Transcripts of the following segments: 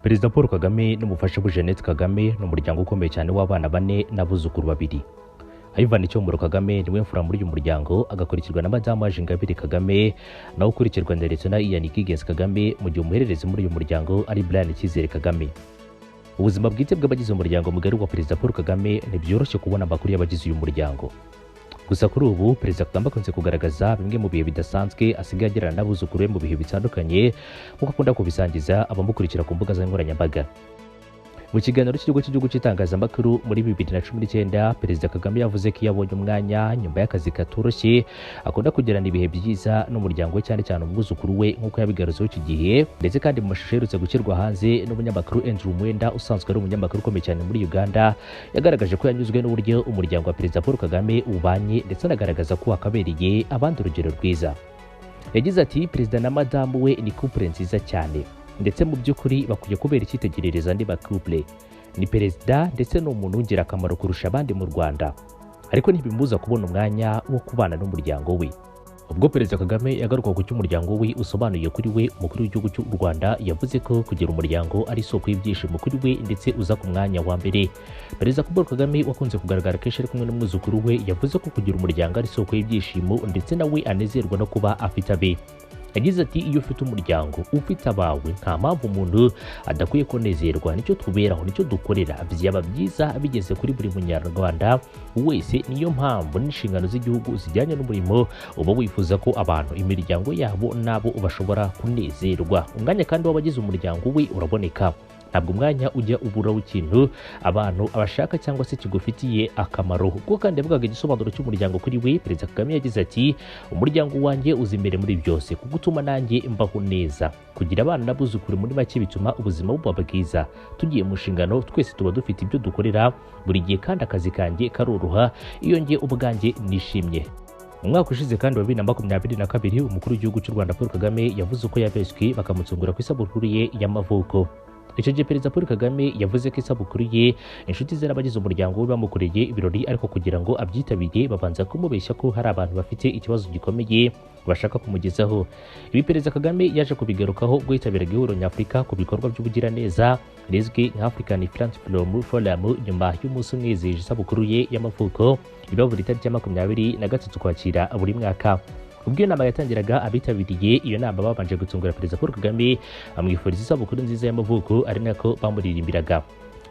Perezida Paul Kagame n'umufasha we Jeannette Kagame ni umuryango ukomeye cyane w'abana bane n'abuzukuru babiri. Ivan Cyomoro Kagame niwe mfura muri uyu muryango, agakurikirwa na Madamu Ange Ingabire Kagame, nawe ukurikirwa na Leta Ian Kigenzi Kagame, mu gihe umuhererezi muri uyu muryango ari Brian Cyizere Kagame. Ubuzima bwite bw'abagize umuryango mugari wa Perezida Paul Kagame ntibyoroshye kubona amakuru y'abagize uyu muryango. Gusa kuri ubu Perezida Kagame akunze kugaragaza bimwe mu bihe bidasanzwe asigaye agirana n'abuzukuru be mu bihe bitandukanye, nk'uko akunda kubisangiza abamukurikira ku mbuga nkoranyambaga. Mu kiganiro cy'ikigo cy'igihugu cy'itangazamakuru muri 2019, Perezida Kagame yavuze ko iyo abonye umwanya nyuma y'akazi katoroshye akunda kugirana ibihe byiza n'umuryango we, cyane cyane umwuzukuru we, nk'uko yabigarutseho iki gihe. Ndetse kandi mu mashusho aherutse gushyirwa hanze n'umunyamakuru Andrew Mwenda, usanzwe ari umunyamakuru ukomeye cyane muri Uganda, yagaragaje ko yanyuzwe n'uburyo umuryango wa Perezida Paul Kagame ubanye, ndetse anagaragaza ko wakabereye abandi urugero rwiza. Yagize ati: "Perezida na madamu we ni couple nziza cyane, ndetse mu by'ukuri bakwiye kubera icyitegererezo andi ma couple. Ni perezida ndetse ni umuntu w'ingirakamaro kurusha abandi mu Rwanda, ariko ntibimubuza kubona umwanya wo kubana n'umuryango we." Ubwo Perezida Kagame yagaruka ku cyo umuryango we usobanuye kuri we, umukuru w'igihugu cy'u Rwanda yavuze ko kugira umuryango ari isoko y'ibyishimo kuri we, ndetse uza ku mwanya wa mbere. Perezida Paul Kagame wakunze kugaragara kenshi ari kumwe n'umwuzukuru we, yavuze ko kugira umuryango ari isoko y'ibyishimo, ndetse nawe anezerwa no kuba afite abe. Yagize ati: "Iyo ufite umuryango, ufite abawe, nta mpamvu umuntu adakwiye kunezerwa. Nicyo tuberaho, nicyo dukorera. Byaba byiza bigeze kuri buri munyarwanda wese. Niyo mpamvu n'inshingano z'igihugu zijyanye n'umurimo uba wifuza ko abantu, imiryango yabo nabo bashobora kunezerwa. Umwanya kandi w'abagize umuryango we uraboneka. Ntabwo umwanya ujya ubura w'ikintu abantu abashaka cyangwa se kigufitiye akamaro." Ubwo kandi yavugaga igisobanuro cy'umuryango kuri we, Perezida Kagame yagize ati: "Umuryango wanjye uza imbere muri byose, kuko utuma nanjye mbaho neza. Kugira abana n'abuzukuru muri make bituma ubuzima buba bwiza. Tugiye mu nshingano, twese tuba dufite ibyo dukorera buri gihe, kandi akazi kanjye karoroha iyo njye ubwanjye nishimye." Mu mwaka ushize kandi wa 2022, umukuru w'igihugu cy'u Rwanda Paul Kagame yavuze uko yabeshywe bakamutsungura ku isabukuru ye y'amavuko. Icyo gihe Perezida Paul Kagame yavuze ko isabukuru ye inshuti ze n'abagize umuryango we bamukoreye ibirori, ariko kugira ngo abyitabire babanza kumubeshya ko hari abantu bafite ikibazo gikomeye bashaka kumugezaho. Ibi Perezida Kagame yaje kubigarukaho ubwo yitabiraga ihuriro nyafurika ku bikorwa by'ubugiraneza rizwi nka African Philanthropy Forum, nyuma y'umunsi umwe yizihije isabukuru ye y'amavuko iba buri tariki ya 23 Ukwakira buri mwaka. Ubwo iyo nama yatangiraga, abitabiriye iyo nama babanje gutungura Perezida Paul Kagame amwifuriza isabukuru nziza y'amavuko, ari nako bamuririmbiraga.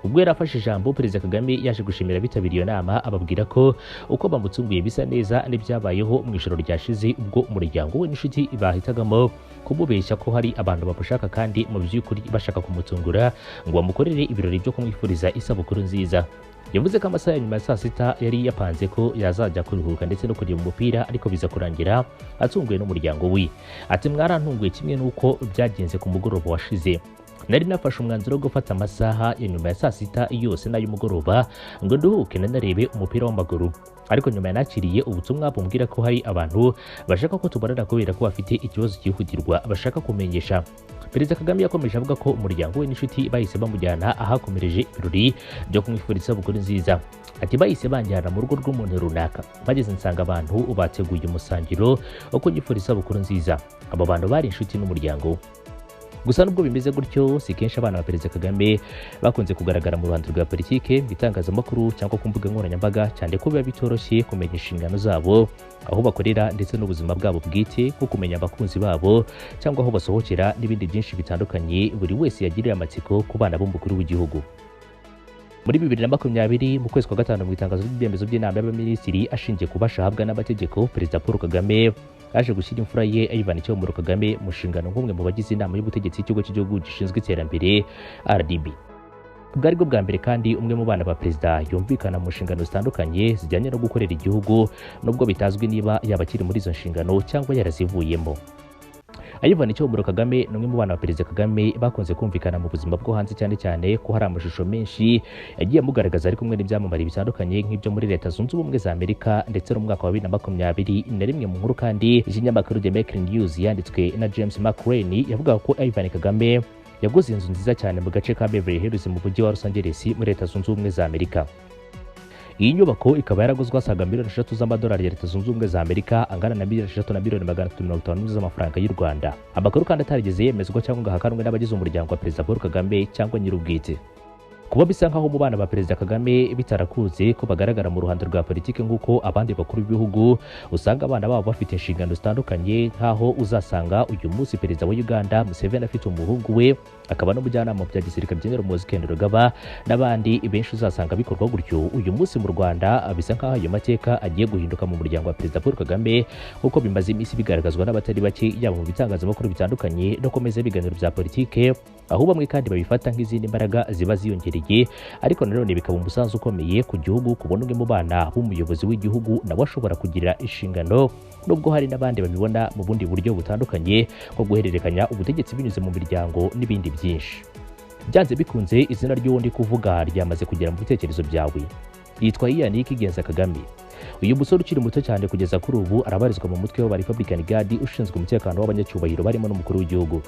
Ubwo yari afashe ijambo, Perezida Kagame yaje gushimira abitabiriye iyo nama, ababwira ko uko bamutunguye bisa neza n'ibyabayeho mu ijoro ryashize, ubwo umuryango we n'inshuti bahitagamo kumubeshya ko hari abantu bamushaka, kandi mu by'ukuri bashaka kumutungura ngo bamukorere ibirori byo kumwifuriza isabukuru nziza. Yavuze ko amasaha ya nyuma ya saa sita yari yapanze ko yazajya kuruhuka ndetse no kureba umupira, ariko biza kurangira atunguwe n'umuryango we. Ati: "Mwarantunguye kimwe n'uko byagenze ku mugoroba washize. Nari nafashe umwanzuro wo gufata amasaha ya nyuma ya saa sita yose n'ay'umugoroba ngo nduhuke nanarebe umupira w'amaguru, ariko nyuma yanakiriye ubutumwa bumbwira ko hari abantu bashaka ko tubonana kubera ko bafite ikibazo cyihutirwa bashaka kumenyesha." Perezida Kagame yakomeje avuga ko umuryango we n'inshuti bahise bamujyana ahakomereje ibirori byo kumwifuriza isabukuru nziza. Ati: "Bahise banjyana mu rugo rw'umuntu runaka, bageze nsanga abantu bateguye umusangiro wo kunyifuriza isabukuru nziza. Abo bantu bari inshuti n'umuryango." Gusa nubwo bimeze gutyo, si kenshi abana ba Perezida Kagame bakunze kugaragara mu ruhando rwa politike, mu itangazamakuru cyangwa ku mbuga nkoranyambaga, cyane ko biba bitoroshye kumenya inshingano zabo, aho bakorera ndetse n'ubuzima bwabo bwite, nko kumenya abakunzi babo cyangwa aho basohokera n'ibindi byinshi bitandukanye buri wese yagirira amatsiko ku bana b'umukuru w'igihugu. Muri 2020 mu kwezi kwa gatanu, mu itangazo ry'ibyemezo by'inama y'abaminisitiri ashingiye ku bubasha ahabwa n'amategeko, Perezida Paul Kagame yaje gushyira imfura ye Ivan Cyomoro Kagame mu nshingano nk'umwe mu bagize inama y'ubutegetsi y'ikigo cy'igihugu gishinzwe iterambere RDB. Bwari bwo bwa mbere kandi umwe mu bana ba perezida yumvikana mu nshingano zitandukanye zijyanye no gukorera igihugu, nubwo bitazwi niba yaba akiri muri izo nshingano cyangwa yarazivuyemo. Ivan Cyomoro Kagame ni umwe mu bana ba Perezida Kagame bakunze kumvikana mu buzima bwo hanze, cyane cyane ko hari amashusho menshi yagiye amugaragaza ari kumwe n'ibyamamare bitandukanye nk'ibyo muri Leta Zunze Ubumwe za Amerika, ndetse no mu mwaka wa 2021. Mu nkuru kandi ikinyamakuru The Maker News yanditswe na James McCrain yavugaga ko Ivan Kagame yaguze inzu nziza cyane mu gace ka Beverly Hills mu mujyi wa Los Angeles muri Leta Zunze Ubumwe za Amerika. Iyi nyubako ikaba yaraguzwe asaga miliyoni 3 z'amadolari ya Leta Zunze Ubumwe za Amerika, angana na miliyoni 6 na miliyoni 350 z'amafaranga y'u Rwanda. Amakuru kandi atarigeze yemezwa cyangwa ngo ahakanwe n'abagize umuryango wa Perezida Paul Kagame cyangwa nyir'ubwite. Kuba bisa nkaho mu bana ba Perezida Kagame bitarakunze ko bagaragara mu ruhando rwa politiki nk'uko abandi bakuru b'ibihugu usanga abana babo bafite inshingano zitandukanye, nk'aho uzasanga uyu munsi Perezida wa Uganda Museveni afite umuhungu we akaba n'umujyanama mu bya gisirikare General Muhoozi Kainerugaba n'abandi benshi uzasanga bikorwa gutyo. Uyu munsi mu Rwanda bisa nkaho ayo mateka agiye guhinduka mu muryango wa Perezida Paul Kagame, nk'uko bimaze iminsi bigaragazwa n'abatari bake, yaba mu bitangazamakuru bitandukanye no komeza ibiganiro bya politike, aho bamwe kandi babifata nk'izindi mbaraga ziba ziyongereye, ariko nanone bikaba umusanzu ukomeye ku gihugu kubona umwe mu bana b'umuyobozi w'igihugu nawe ashobora kugira inshingano, nubwo hari n'abandi babibona mu bundi buryo butandukanye nko guhererekanya ubutegetsi binyuze mu miryango n'ibindi byinshi. Byanze bikunze izina ry'uwo ndi kuvuga ryamaze kugera mu bitekerezo byawe. Yitwa Ian Kigenza Kagame. Uyu musore ukiri muto cyane kugeza kuri ubu arabarizwa mu mutwe wa Republican Guard ushinzwe umutekano w'abanyacyubahiro barimo n'umukuru w'igihugu.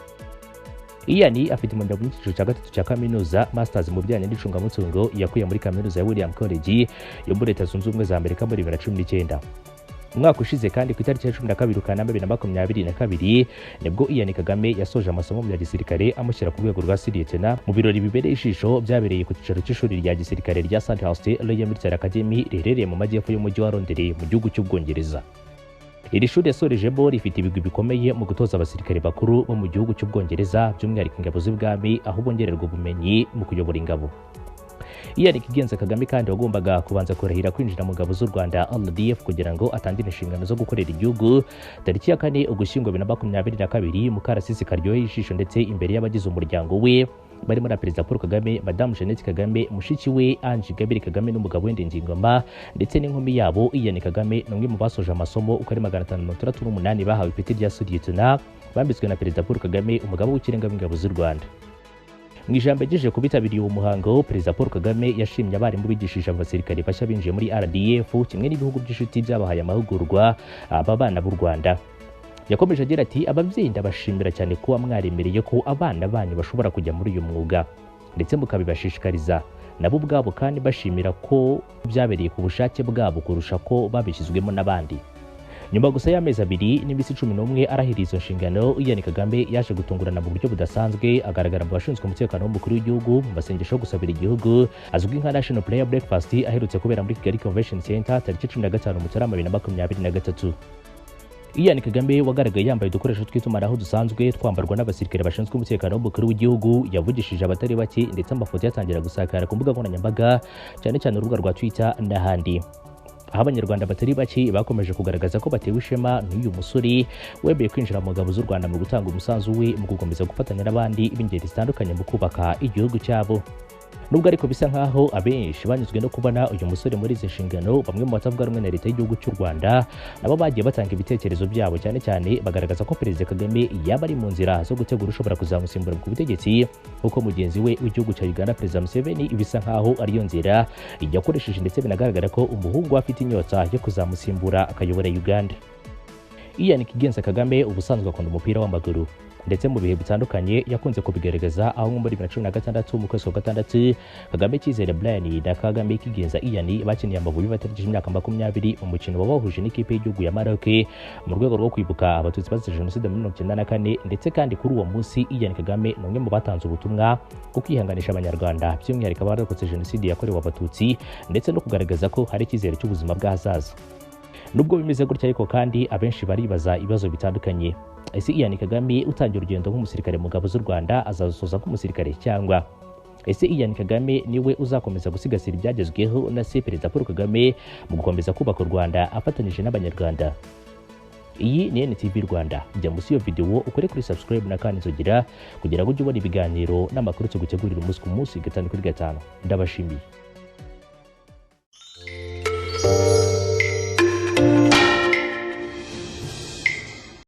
Ian afite impamyabumenyi y'icyiciro cya gatatu cya kaminuza, Masters mu bijyanye n'icungamutungo, yakuye muri kaminuza ya William College yo muri Leta Zunze Ubumwe za Amerika muri 2019. Umwaka ushize kandi ku itariki ya 12 Kanama 2022 nibwo Ian Kagame yasoje amasomo mu bya gisirikare amushyira ku rwego rwa Siriyetena mu birori bibereye ijisho byabereye ku cyicaro cy'ishuri rya gisirikare rya Sandhurst Royal Military Academy riherereye mu majyepfo y'umujyi wa Londres mu gihugu cy'Ubwongereza. Iri shuri yasorejemo rifite ibigwi bikomeye mu gutoza abasirikare bakuru bo mu gihugu cy'Ubwongereza, by'umwihariko ingabo z'ibwami, aho bongererwa ubumenyi mu kuyobora ingabo. Ian Kigenza Kagame kandi wagombaga kubanza kurahira kwinjira mu ngabo z'u Rwanda RDF kugira ngo atangire inshingano zo gukorera igihugu tariki ya 4 Ugushyingo 2022 mu karasisi karyoheye ijisho ndetse imbere y'abagize umuryango we barimo na Perezida Paul Kagame, Madamu Jeannette Kagame, mushiki we Ange Ingabire Kagame n'umugabo we Ndengingoma ndetse n'inkumi yabo. Ian Kagame ni umwe mu basoje amasomo uko ari 568 bahawe ipeti rya Sous-Lieutenant, bambitswe na Perezida Paul Kagame, umugaba w'ikirenga w'ingabo z'u Rwanda. Mu ijambo yagejeje ku bitabiriye uwo muhango, Perezida Paul Kagame yashimye abarimu bigishije abasirikare bashya binjiye muri RDF kimwe n'ibihugu by'inshuti byabahaye amahugurwa aba bana b'u Rwanda. Yakomeje agira ati: ababyeyi ndabashimira cyane kuba mwaremereye ko abana banyu bashobora kujya muri uyu mwuga ndetse mukabibashishikariza nabo ubwabo, kandi bashimira ko byabereye ku bushake bwabo kurusha ko babishyizwemo n'abandi. Nyuma gusa y'amezi 2 n'iminsi 11 arahiriye izo nshingano, Ian Kagame yaje gutungurana mu buryo budasanzwe agaragara mu bashinzwe umutekano w'umukuru w'igihugu mu masengesho yo gusabira igihugu azwi nka National Prayer Breakfast aherutse kubera muri Kigali Convention Center tariki 15 Mutarama 2023. Ian Kagame wagaragaye yambaye udukoresho tw'itumanaho dusanzwe twambarwa n'abasirikare bashinzwe umutekano w'umukuru w'igihugu yavugishije abatari bake, ndetse amafoto yatangira gusakara ku mbuga nkoranyambaga cyane cyane urubuga rwa Twitter n'ahandi, aho abanyarwanda batari bake bakomeje kugaragaza ko batewe ishema n'uyu musore wemeye kwinjira mu ngabo z'u Rwanda mu gutanga umusanzu we mu gukomeza gufatanya n'abandi b'ingeri zitandukanye mu kubaka igihugu cyabo. Nubwo ariko bisa nkaho abenshi banyuzwe no kubona uyu musore muri izi nshingano, bamwe mu batavuga rumwe na leta y'igihugu cy'u Rwanda nabo bagiye batanga ibitekerezo byabo, cyane cyane bagaragaza ko Perezida Kagame yaba ari mu nzira zo gutegura ushobora kuzamusimbura ku butegetsi, kuko mugenzi we w'igihugu cya Uganda Perezida Museveni bisa nkaho ariyo nzira yakoresheje, ndetse binagaragara ko umuhungu we afite inyota yo kuzamusimbura akayobora Uganda. Ian Kigenza Kagame ubusanzwe akunda umupira w'amaguru ndetse mu bihe bitandukanye yakunze kubigaragaza, aho nko muri 2016 mu kwezi kwa gatandatu Kagame Cyizere Brian na Kagame Kigenza Ian bakiniye Amavubi batarigije imyaka 20 mu mukino wabahuje n'ikipe y'igihugu ya Maroc mu rwego rwo kwibuka abatutsi bazize jenoside muri 1994. Ndetse kandi kuri uwo munsi Ian Kagame ni umwe mu batanze ubutumwa bwo kwihanganisha abanyarwanda by'umwihariko abarokotse jenoside yakorewe abatutsi, ndetse no kugaragaza ko hari icyizere cy'ubuzima bw'ahazaza. Nubwo bimeze gutya ariko kandi abenshi baribaza ibibazo bitandukanye. Ese Ian Kagame utangira urugendo nk'umusirikare mu ngabo z'u Rwanda azasoza nk'umusirikare, cyangwa ese Ian Kagame niwe uzakomeza gusigasira ibyagezweho na se Perezida Paul Kagame mu gukomeza kubaka u Rwanda afatanyije n'abanyarwanda? Iyi ni NTV Rwanda. Jya munsi iyo video ukore kuri subscribe na kandi inzogera kugira ngo ujye ubona ibiganiro n'amakuru tugutegurira umunsi ku munsi 5 kuri 5. Ndabashimiye.